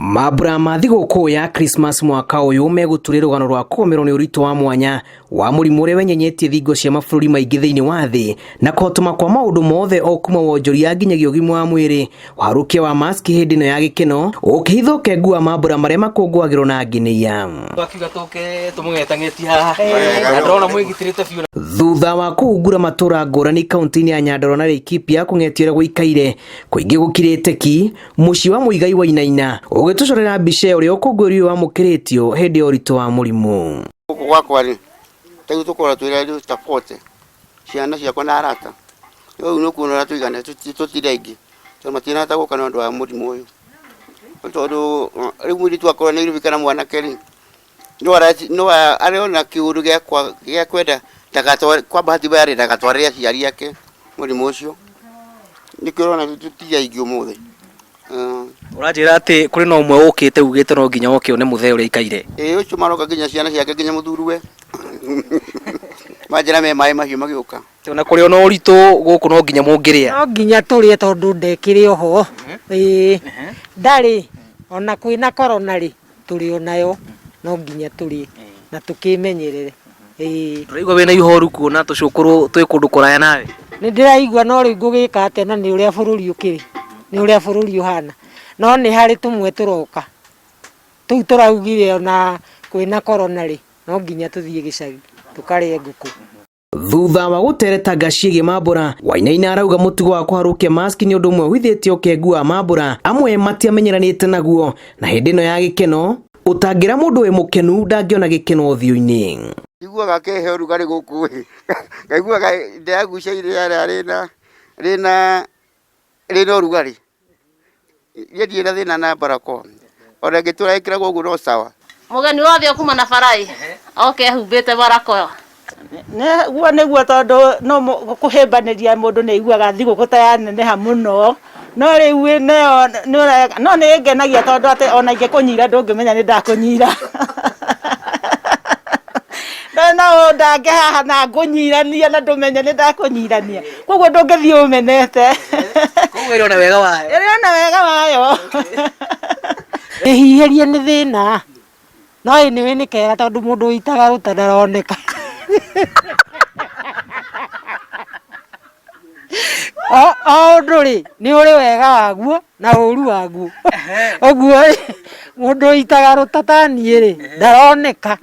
Mambura ma thigũkũ ya Christmas mwaka ũyũ megũtũrĩ rũgano rwa kũgũmĩrwo nĩ ũritũ wa mwanya wa mũrimũ ũrĩa wenyenyetie thingo cia mabũrũri maingĩ thĩinĩ wa thĩ na kũhotoma kwa maũndũ mothe o kuma wonjoria nginyagia ũgima wa mwĩrĩ. Ũharũkia wa maski hĩndĩ ĩno ya gĩkeno ũkĩhitha ũkengu wa mambura marĩa makũngũagĩrwo na nginĩia. Twakiuga tũke tũmũng'etang'etie haha na ndĩrona mwĩgitĩrĩte biũ. Thutha wa kũhungura matũra ngũrani kaunti-inĩ ya Nyandarua na Laikipia kũng'etio ũrĩa gũikaire kũingĩ gũkirĩte ki, mũciĩ wa Muigai Wainaina ũgĩtũcorera mbica ya ũrĩa ũkũngũĩri ũyũ wamũkĩrĩtio hĩndĩ ya ũritũ wa mũrimũ. Gũkũ gwakwa rĩ, ta rĩu tũkoragwo twĩ rĩu ta 40 ciana ciakwa na arata. Rĩu nĩ ũkuona ũrĩa tũigana tũtirĩ aingĩ tondũ matinahota gũka nĩ ũndũ wa mũrimũ ũyũ. Tondũ rĩu mũirĩtu akorwo Nairobi kana mwanake rĩ, no arĩ ona kĩũndũ gĩa kwenda ndagatware, kwa bahati mbaya rĩ, ndagatwarĩre aciari ake mũrimũ ũcio. Nĩkĩo ũrona tũtirĩ aingĩ ũmũthĩ. Ũranjĩra atĩ kũrĩ na ũmwe ũkĩte ugĩte no nginya oke one mũthee ũrĩa aikaire. Ĩĩ ũcio maroka nginya ciana ciake nginya mũthuriwe. Manjĩra me maĩ mahiũ magĩũka. Ona kũrĩ ona ũritũ gũkũ no nginya mũngĩrĩa. No nginya tũrĩe tondũ ndekĩrĩ oho. Ĩĩ ndarĩ ona kwĩna corona rĩ, tũrĩ o nayo, no nginya tũrĩe na tũkĩmenyerere. Ĩĩ. Ndũraigua wĩna ihoru kuona tũcũkũrũ twĩ kũndũ kũraya nawe? Nĩ ndĩraigua no rĩu ngũgĩka atĩa na nĩ ũrĩa bũrũri ũkĩrĩ, nĩ ũrĩa bũrũri ũhana. No nĩ harĩ tũmwe tũroka, tũu tũraugire ona kwĩna corona rĩ, no nginya tũthiĩ gĩcagi tũkarĩe ngũkũ. Thutha wa gũteretanga ciĩgiĩ mambura, Wainaina arauga mũtugo wa kũharũkia maski nĩ ũndũ ũmwe ũhithĩte ũkengu wa mambura amwe matiamenyeranĩte naguo, na hĩndĩ ĩno ya gĩkeno ũtangĩra mũndũ wĩ mũkenu ndangĩona gĩkeno ũthiũ-inĩ. Njiguaga kĩhe ũrugarĩ gũkũ ĩ, ngaiguaga ndĩragucia rĩera rĩna rĩna rĩna ũrugarĩ. Niĩ ndirĩ na thĩna na barakoa, ona ĩngĩtũra ĩkĩragwo ũguo no sawa. Mũgeni wothe ũkuma na bara ĩ, oke ehumbĩte barakoa. Nĩguo nĩguo tondũ no kũhĩmbanĩria mũndũ nĩ aiguaga thigũkũ ta yaneneha mũno, no rĩu nayo no nĩ ĩngenagia tondũ atĩ ona ingĩkũnyira ndũngĩmenya nĩ ndakũnyira. No ũndange haha na ngũnyirania na ndũmenye nĩ ndakũnyirania, koguo ndũngĩthiĩ ũmenete. Koguo ĩrĩ ona wega wayo. Ĩrĩ ona wega wayo. Ĩhihĩrie nĩ thĩna, no anyway nĩ kega tondũ mũndũ ũitaga rũta ndaroneka. O ũndũ rĩ, nĩ ũrĩ wega waguo na ũru waguo. Ũguo rĩ, mũndũ ũitaga rũta ta niĩ rĩ, ndaroneka.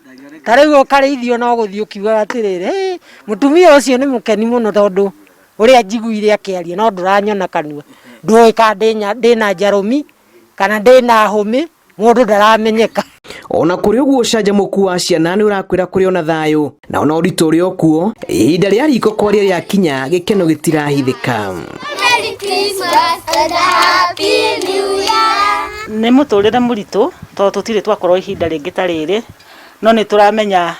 Ta rĩu ũkarĩithio no gũthiĩ ũkiugaga atĩrĩrĩ, mũtumia ũcio nĩ mũkeni mũno tondũ ũrĩa njiguire akĩaria no ndũranyona kanua. Ndũĩ kana ndĩna njarũmi kana ndĩna hũmĩ, mũndũ ndaramenyeka. Ona kũrĩ ũguo ũcanjamũku wa ciana nĩ ũrakwĩra kũrĩ ona thayũ na ona ũritũ ũrĩ o kuo, ihinda rĩa riko kwaria rĩakinya gĩkeno gĩtirahithĩka. Merry Christmas and a Happy New Year. Nĩ mũtũrĩre mũritũ tondũ tũtirĩ twakorwo ihinda rĩngĩ ta rĩrĩ, no nĩ tũramenya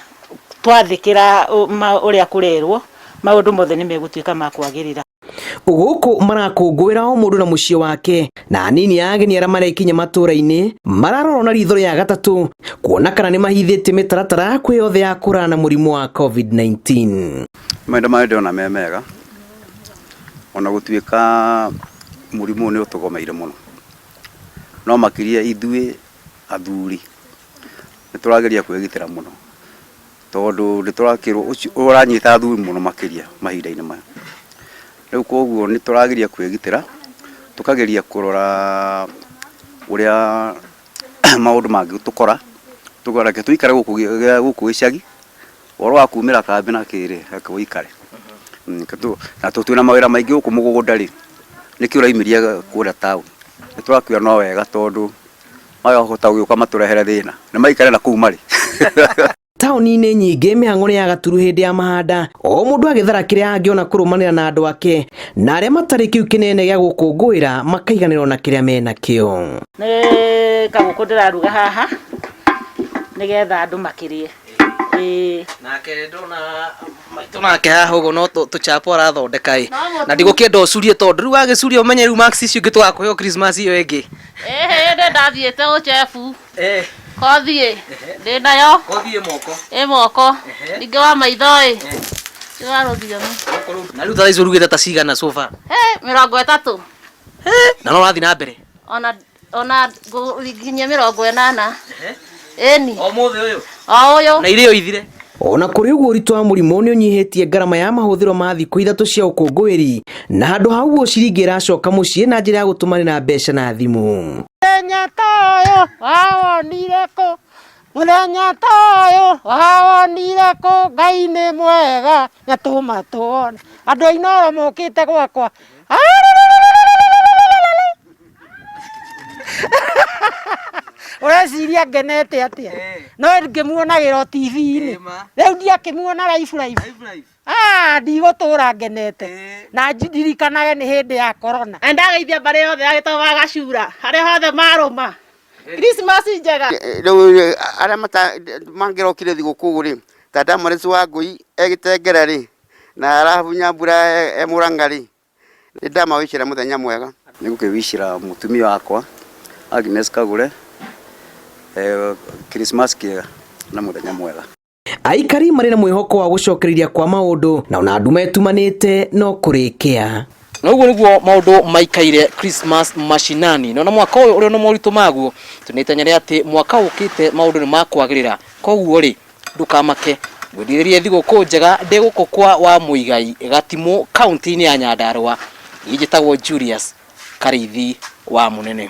twathĩkĩra ũrĩa kũrerwo, maũndũ mothe nĩ megũtuĩka ma kwagĩrĩra. Gũkũ marakũngũĩra o mũndũ na mũciĩ wake, na anini a ageni arĩa marekinya matũra-inĩ mararorwo na ritho rĩa gatatũ kuona kana nĩ mahithĩtie mĩtaratara kwĩ yothe ya kũrana na mũrimũ wa COVID-19. Mahinda marĩa ndĩrona me mega, ona gũtuĩka mũrimũ ũyũ nĩ ũtũgomeire mũno, no makĩria ithuĩ athuri nĩ tũrageria kwĩgitĩra mũno, tondũ nĩ tũrakĩrwo ũcio ũranyita athuri mũno makĩria mahinda-inĩ maya. Rĩu koguo nĩ tũrageria kwĩgitĩra, tũkageria kũrora ũrĩa maũndũ mangĩtũkora, reke tũikare gũkũ gĩcagi, ũhoro wa kumĩra kambĩ na kĩ rĩ, reke ũikare. Na tondũ twĩna mawĩra maingĩ gũkũ mũgũnda rĩ, nĩkĩ ũraumĩria kũrĩa taũni? Nĩ tũrakiuga no wega tondũ mahota gũka matũrehere thĩna, nĩ maikare na kũu marĩ. Taũni-inĩ nyingĩ mĩhang'o nĩ ya gaturu hĩndĩ ya mahanda, o mũndũ agĩthara kĩrĩa angĩona kũrũmanĩra na andũ ake, na arĩa matarĩ kĩu kĩnene gĩa gũkũngũĩra makaiganĩrwo na kĩrĩa menakĩo. Nĩ kagũkũ ndĩraruga haha nĩgetha andũ makĩrĩe. Ĩĩ. Nake ndona maitũ nake haha ũguo no tũchapo arathondeka ĩ. Na ndigũkĩenda ũcurie tondũ rĩu wagĩcuria ũmenye rĩu marks icio ingĩ tũgakũheo Christmas ĩyo ĩngĩ. Ĩhĩ nĩ ndathiĩte gũchebu. Kothi ĩ ndĩ nayo. Kothi ĩ moko. Ĩ moko. Ningĩ wa maitho ĩ. Nĩ wa rũthiomi. Na rĩu thaa ici ũrugĩte ta cigana so far? 30. Na no ũrathiĩ na mbere? Ona Ona nginyia 80. Ĩni. O mũthĩ ũyũ? O ũyũ. Na irĩo ithire. Ona kũrĩ ũguo, ũritũ wa mũrimũ nĩ ũnyihĩtie ngarama ya mahũthĩro ma thikũ 3 cia ũkũngũĩri, na handũ ha ũguo ciringi ĩracoka mũciĩ na njĩra ya gũtũmanĩra mbeca na thimũ. Mũthenya ta ũyũ wawonire kũ? Mũthenya ta ũyũ wawonire kũ? Ngai nĩ mwega nyatũma tuone. Andũ a Inooro mokĩte gwakwa. Ũreciria ngenete atĩa? No ngĩmuonagĩra o TV-inĩ. Rĩu ndiakĩmuona live live. Ah, ndigũtũra ngenete. Na ndirikanage nĩ hĩndĩ ya corona. Ndageithia mbarĩ yothe ya gĩtagwo wa Gacura harĩa hothe marũma. Christmas njega. Rĩu arĩa mangĩrokire thigũkũ rĩ, ta Damaris wa Ngui egĩtengera rĩ, na Rahabu Nyambura e Mũrang'a rĩ, nĩ ndamawicĩra mũthenya mwega. Nĩ ngũkĩwicĩra mũtumia wakwa Agnes Kagure Christmas kĩega na mũthenya mwega. Aikari marĩ na mwĩhoko wa gũcokereria kwa maũndũ, na ona nduma ĩtumanĩte no kũrĩkĩa. Na ũguo nĩguo maũndũ maikaire Christmas mashinani. Na ona mwaka ũyũ ũrĩ na moritũ maguo, tũnĩtanya atĩ mwaka ũkĩte maũndũ nĩ makwagĩrĩra. Koguo rĩ, ndũkamake, ngwendithĩrie thigũkũ njega ndĩ gũkũ kwa wa Mũigai Gatimũ, kaunti-inĩ ya Nyandarua. Niĩ njĩtagwo Julius Karĩithi wa Mũnene.